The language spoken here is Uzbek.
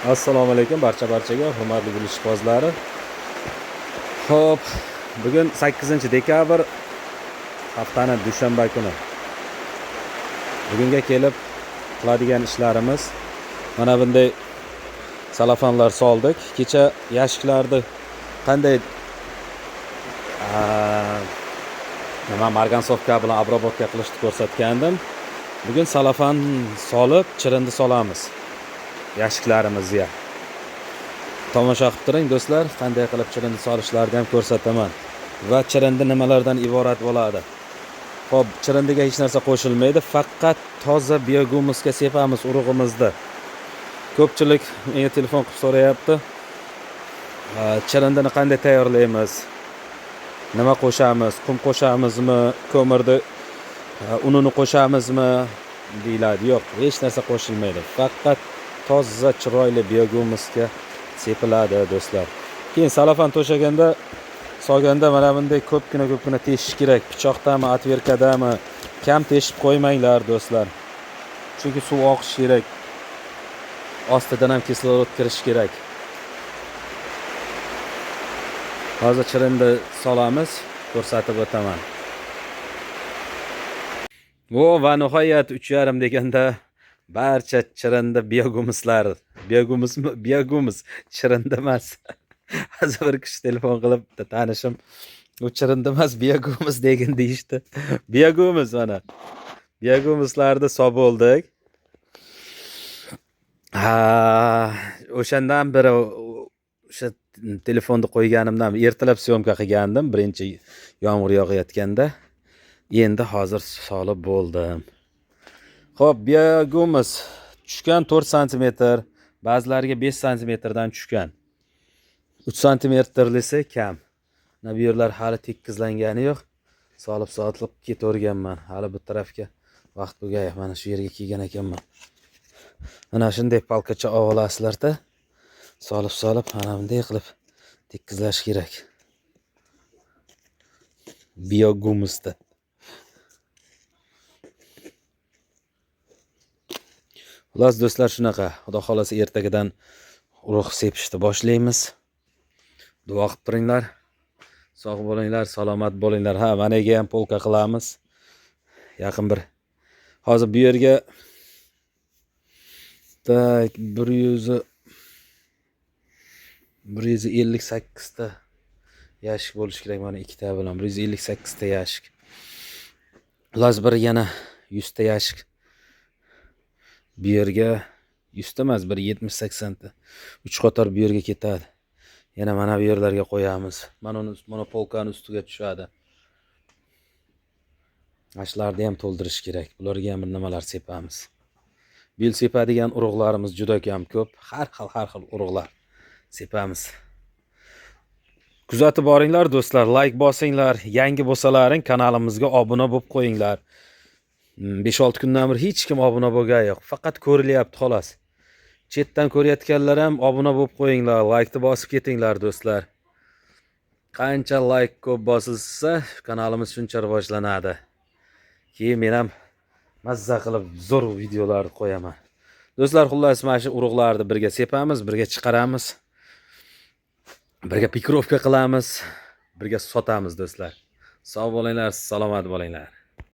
Assalomu alaykum barchaga hurmatli gul ishqibozlari. Xo'p, bugun 8 dekabr, haftani dushanba kuni. Bugunga kelib qiladigan ishlarimiz mana bunday salafanlar soldik. Kecha yashiklarni qanday nima марганцовка bilan обработка qilishni ko'rsatgandim. Bugun salafan solib chirindi solamiz yashiklarimizga. Tomosha qilib turing, do'stlar, qanday qilib chirindi solishlarini ham ko'rsataman va chirindi nimalardan iborat bo'ladi. Xo'p, chirindiga hech narsa qo'shilmaydi, faqat toza biogumusga sepamiz urug'imizni. Ko'pchilik menga telefon qilib so'rayapti, chirindini qanday tayyorlaymiz, nima qo'shamiz, qum qo'shamizmi, ko'mirni unini qo'shamizmi deyiladi. Yo'q, hech narsa qo'shilmaydi, faqat toza chiroyli biogumusga sepiladi, do'stlar. Keyin salafan to'shaganda, solganda mana bunday ko'pgina ko'pgina teshish kerak. Pichoqdami, отвёрткаdami, kam teshib qo'ymanglar, do'stlar, chunki suv oqishi kerak, ostidan ham kislorod kirishi kerak. Hozir chirindi solamiz, ko'rsatib o'taman. O, va nihoyat 3:30 deganda barcha chirindi biogumuslar, biogumusmi, biogumus, chirindi emas. Hozir bir kishi telefon qilib, bitta tanishim, u chirindi emas, biogumus degin deyishdi. Biogumus, mana biogumuslarni solib bo'ldik. Ha, o'shandan beri, o'sha telefonni qo'yganimdan, ertalab съёмка qilgandim birinchi yomg'ir yog'ayotganda. Endi hozir solib bo'ldim. Xo'p, biogumus tushgan 4 santimetr, ba'zilariga 5 santimetrdan tushgan. 3 santimetrlisi kam. Mana bu yerlar hali tekizlangani yo'q. Solib solib ketaverganman. Hali bu tarafga vaqt bo'lgan yo'q. Mana shu yerga kelgan ekanman. Mana shunday palkacha olasizlarda, solib solib mana bunday qilib tekizlash kerak. Biogumusda. Xullas, do'stlar, shunaqa. Xudo xolasa, ertagadan urug' sepishni boshlaymiz. Duo qilib turinglar. Sog' bo'linglar, salomat bo'linglar. Ha, managa ham polka qilamiz. Yaqin bir hozir bu yerga так 158 ta yashik bo'lishi kerak, mana ikkita bilan 158 ta yashik. Xullas, bir yana 100 ta yashik bu yerga, 100 ta emas, bir 70-80 ta. 3 qator bu yerga ketadi. Yana mana bu yerlarga qo'yamiz. Mana uni, mana polkani ustiga tushadi. Mana shularni ham to'ldirish kerak. Bularga ham bir nimalar sepamiz. Bu yil sepadigan urug'larimiz juda kam ko'p. Har xil har xil urug'lar sepamiz. Kuzatib boringlar, do'stlar, layk bosinglar, yangi bo'lsalaring kanalimizga obuna bo'lib qo'yinglar. 5-6 kundan beri hech kim obuna bo'lgani yo'q. Faqat ko'rilyapti, xolos. Chetdan ko'rayotganlar ham obuna bo'lib qo'yinglar, laykni bosib ketinglar, do'stlar. Qancha layk ko'p bosilsa, kanalimiz shuncha rivojlanadi. Keyin men ham mazza qilib zo'r videolar qo'yaman. Do'stlar, xullas, mana shu urug'larni birga sepamiz, birga chiqaramiz. Birga пикировка qilamiz, birga sotamiz, do'stlar. Sog' bo'linglar, salomat bo'linglar.